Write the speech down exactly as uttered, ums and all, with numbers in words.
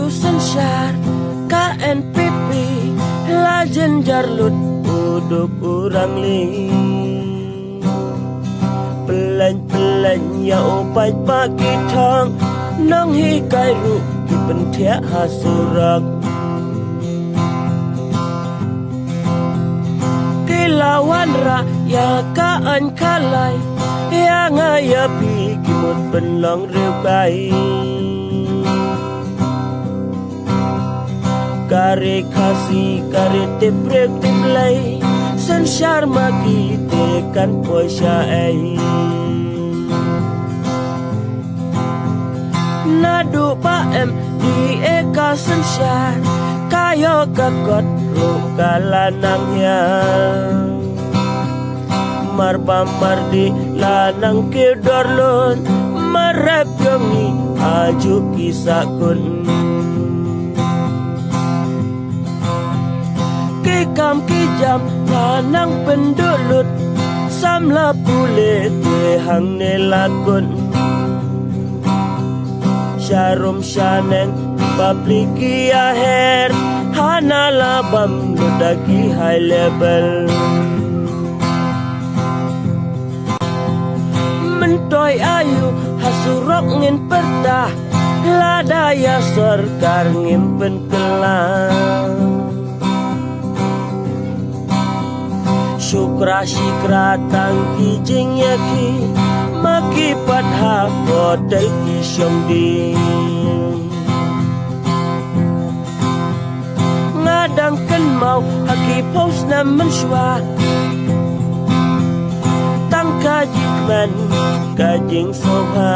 Synshar ka N P P la jynjar lut u duk u rangli. Pyllein pyllein ïa u paidbah ki thong, nonghikai ruh ki pynthiah ha surok. Ki la wanrah ïa ka aiñ khalai, ïa nga ïa phi ki mut pynlong riewkai. Ka ri Khasi ka ri tip riek tip lei, synshar ma ki te kan poi sha ei. Naduh ba M D A ka synshar, ka ïoh ka kot ruh ka la nang hiar. Mar bam mar dih la nang kiew dor lun, mar rep jong ngi aju ki sahkun. Ki kam ki jam la nang pynduh lut, samla pule te hangne la kut. Sharum shaneng bapli ki ïaher, hana la bam lut da ki high level. Myntoi aïu ha surok ngin pyrta, lada ïa sorkar ngim pynkylla. Shukra shikra tang ki jingïakhih, ma ki pat ha hotel ki shong ding. Nga dang kynmaw ha ki phew snem mynshuwa, tang ka jingkmen ka jingsngewbha.